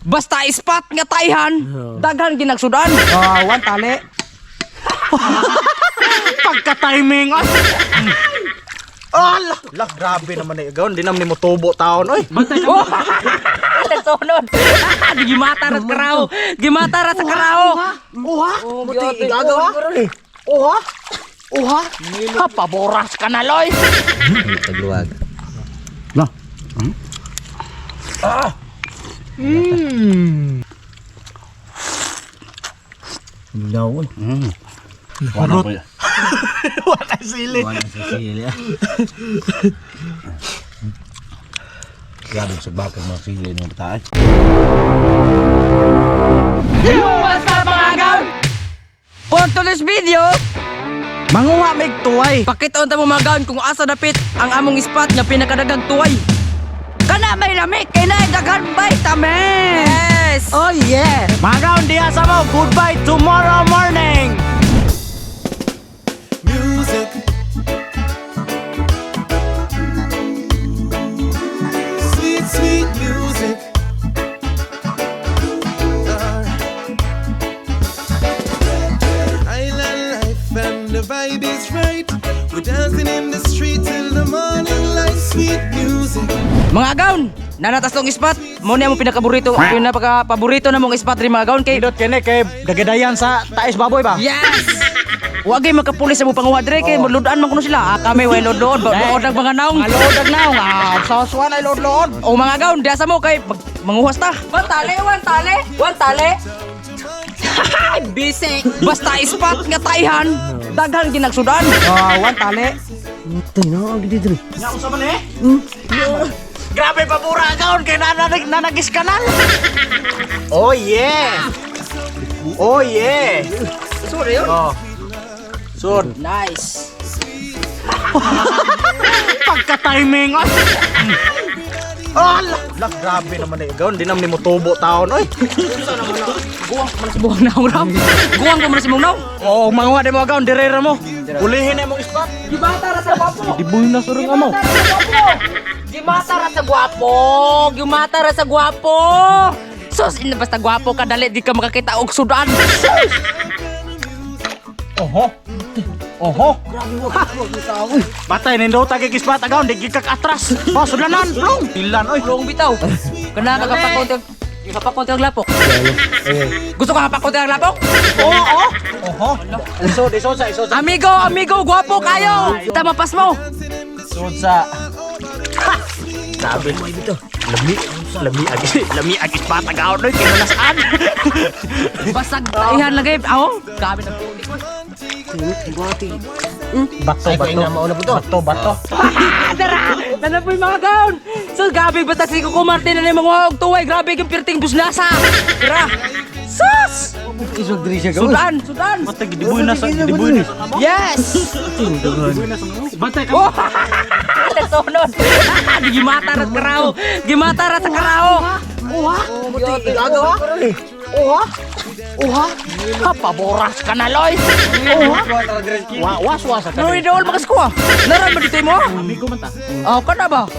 Basta ispat nga tayhan, daghan ginagsudan. Oh, one tali. Pagka-timing. Ay. Ala, lah, grabe naman na igaw. Hindi naman ni mo tubo taon, oy. Oh! Sunod. Gimata ra sa karaw. Gimata ra sa karaw. Uha! Muti igagaw ha? Uha! Uha! Ha, paboras ka na, Loy. Tagluwag. Lah. Daw. Wala Wala sili. Wala sa sili. Grabe sa bakit mga sili ng taas. What's up, mga gaon? For today's video, Manguha mig tuway. pakita unta mo, mga gaon, kung asa dapit ang among spot nga pinakadagang tuway. Kana may lamig kay naay daghan vitamins. Oh yeah. Mga gaon diha sa mo. Goodbye tomorrow morning. Music. Sweet, sweet music. Island life and the vibe is right. We're dancing in the street till the morning light. Sweet music. Mga gaon, nanatas tong spot. Mo ni among pinakaborito, pinaka paborito na mong spot rin, mga gaon, kay Pindot kini kay gagadayan sa tais baboy ba? Yes! Wag kay makapulis sa mo panguha dire kay maludan man kuno sila. Ah, kami way load-load, load ang mga naong. Mga load ang naong. Ah, sa suwan ay load-load. O mga gaon, diasa mo kay manguhas ta. One tali, one tali, one tali. Bisik. Basta ispat nga tayhan, daghan ginagsudan. Oh, one tali. Tino, ang dito. Nga usa man eh? Grabe pabura gaon kay nananag nanagis kanal. Oh yeah. Oh yeah. Sorry yun. Oh. Sud. Nice. Pagka-timing. Ay. Ala, lah, grabe naman na igaw. Hindi naman ni mo tubo taon, oy. Guwang pa man sa buwang naong ram. Guwang pa man sa mong naong. Oo, oh, manguha di mo agaw, direra mo. Ulihin na imong spot. Gimata ra sa gwapo. Dibuhin na surong amo. Gimata ra sa gwapo. Gimata ra sa gwapo. Sus, ina basta gwapo ka dali di ka makakita og sudan. Sus! Oho. Oho. Patay nindot kay spot agaw, di gid kag atras. Oh, sudlanan, plong. Dilan oy. Long bitaw. Kana ka kapakonti kapakonti ang lapok. Gusto ka kapakonti ang lapok? Oo, oo. Oho. Isod, isod sa, isod sa. Amigo, amigo, gwapo kayo. Tama pas mo. Isod sa. Grabe. Lami, lami ag lami ag spot agaw oy kay nasaan. Basag taihan lang kay. Aw, grabe na puti ko. Bato, bato. Bato, bato. Ah, Dara! Nanapoy mga gaon! So, grabe basta si Coco Martin na yung mga og tuway. Grabe yung pirting buslasa. Dara! Sus! Isog diri siya gaon. Sudan! Sudan! Patay gidibuy na sa gidibuy na. Yes! Batay ka. Oh! Sunod! Gimata ra sa karaw! Gimata ra sa karaw! Uha. Muti igagaw ha. Uha. Uha. Ha, paboras ka na, Loy! Uha. Wa was was sa Noy dool mga skuha! Naran ba dito mo? Amigo man ta. Oh, kana ba?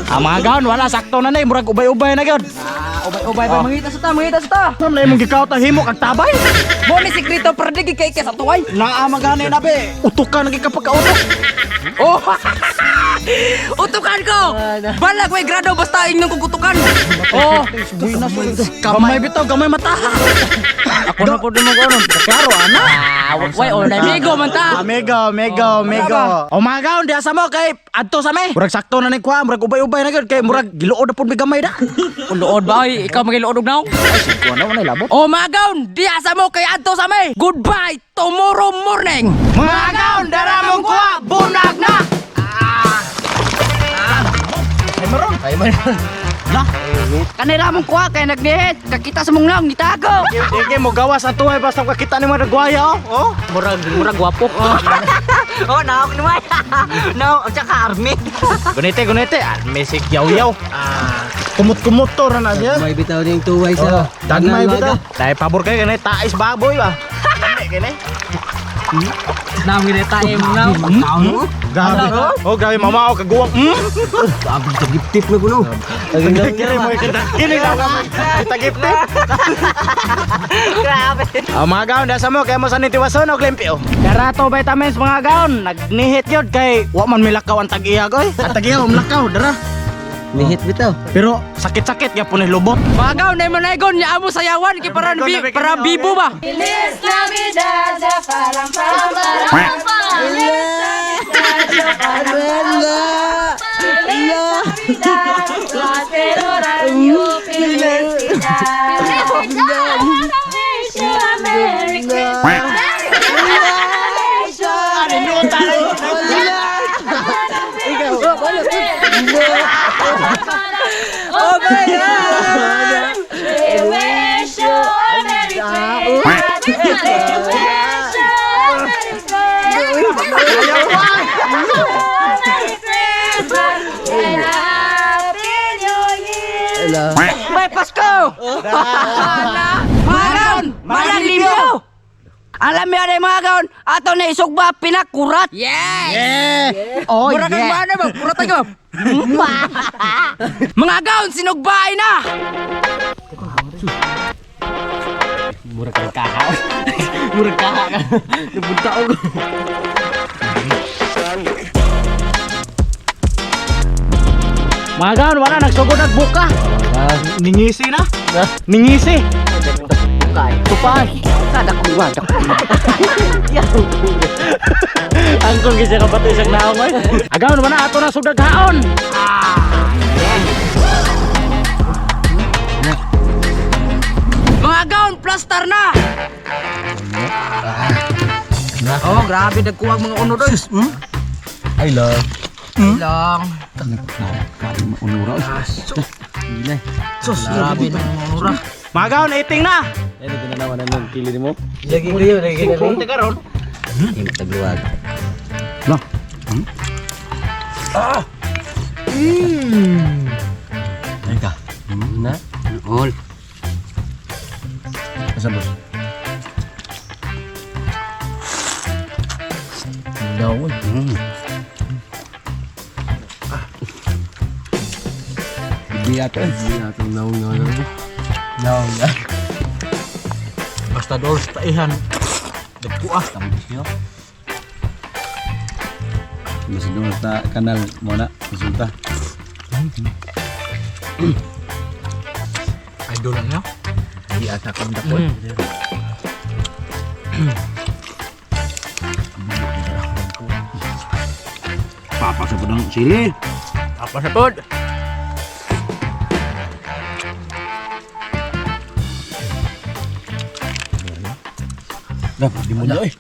Ah, mga gaon wala sakto na na murag ubay-ubay na gyud. Ah, ubay-ubay ba? Mangita sa ta, mangita sa ta! Nam na imong gikaw ta himo kag tabay. Mo ni sikreto perdi kay kay sa tuway. Naa magani na be. Utok ka nagi kapag kautok. Oh! Utukan ko! Balag way grado basta inyong kukutukan. Oh, Gamay bitaw, gamay mata. Ako na po din mo kono. Klaro ana. Ah, way oh, amigo man ta. Amigo, amigo, amigo. O mga gaon di asa mo kay adto sa me. Murag sakto na ni kuha, murag ubay-ubay na gyud kay murag giluod na pud mi gamay da. Luod ba oy? Ikaw magiluod og naong? Ay, kuha na wala labot. Oh, mga gaon, di asa mo kay adto sa may. Goodbye tomorrow morning. Mga gaon, dara mong kuha, bunag na. Ay maron. Ay man. Lah, Kanila mong kuha kay nagnihit, kakita sa mong naong gitago. Sige mo gawas ang tuhay basta makakita ni mga nagwaya oh. Oh. Murag murag gwapo. Oh, naok naman. Naok, tsaka army. Gunite, gunite. Ah, mesik yaw-yaw. Ah, kumot-kumot to ra na siya. May bitaw ning tuway sa. Dagmay bitaw. Dahil pabor kayo kani tais baboy ba. Kani kani. Nami na tayo mo na. Grabe. Oh, grabe mama ako kaguwang. Grabe tagip-tip na kuno. Kini mo kita. Kini lang kami. Tagip-tip. Grabe. Oh, mga gaon, dasa mo kay mo sa nitiwason og limpyo. Darato vitamins mga gaon, nagnihit yun kay wa man milakaw ang tag-iyag oy. Ang tag-iya umlakaw dara. Nihit bitaw. Pero sakit-sakit gyapon ni lubot. Mga gaon, na manaygon, niya amo sayawan, kay para, para bibo ba? Feliz Navidad, parang pam parang pam Feliz Navidad, Feliz Navidad, Prospero año, felicidad. Feliz Navidad, wish you a Merry Christmas. Wish you a Merry Oh my God! We wish you a Merry Christmas. We wish you a Merry Christmas. Merry Christmas and a Happy New Year. May Pasko! Mga gaon, malang limpyo! Alam mo yan mga gaon, ato na isugba pinakurat. Yes! Oh, Mura kang maano ba? Mura tayo. Mga gaon, sinugbaay na! Mura kang kaha. Mura kaha ka. Napunta og. Mga gaon, wala nagsugod nagbuka. Ningisi na. Ningisi. Tupan. Kada kuwa, Angkong gisa ka pati isang naong oy. Agaon wala ato na sugdag haon. Mga gaon, plaster na! Oh, grabe nagkuwag mga uno doy. I love. Lang. Unura. Hindi. Sus, grabe ng mga unura. Mga gaon, eating na. Ay, tinanawan na nung kili mo. Lagi kayo, lagi kayo. Kunti karon. Hindi tagluwag. No. Ah. Ay ka. Na. All. Asa boss? Daw. Hindi ato. Hindi ato naong na. Naong na. Basta doors taihan. Nagkuha. Niyo. Mas doon sa kanal mo na resulta. Idol lang niya. Di ata kang dakol. Papa sa ng sili. Apa sa pod? Dah, di mo eh.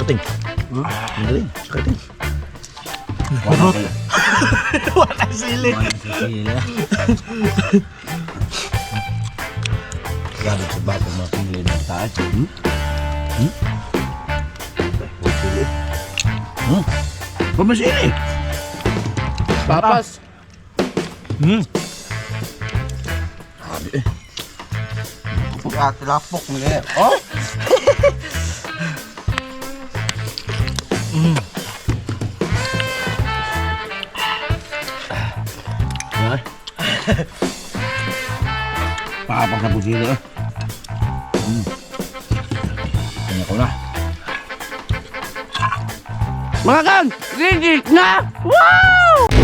Kuting. Galing, kating. Wala sili. Sili. Grabe sa bago mga sili ng taas. Hmm? Hmm? Ay, sili. Hmm? Ba sili? Papas. Lapok nila. Oh. Ha? Papa sa sili eh. Kanya ko na. Mga gaon, ready na! Wow!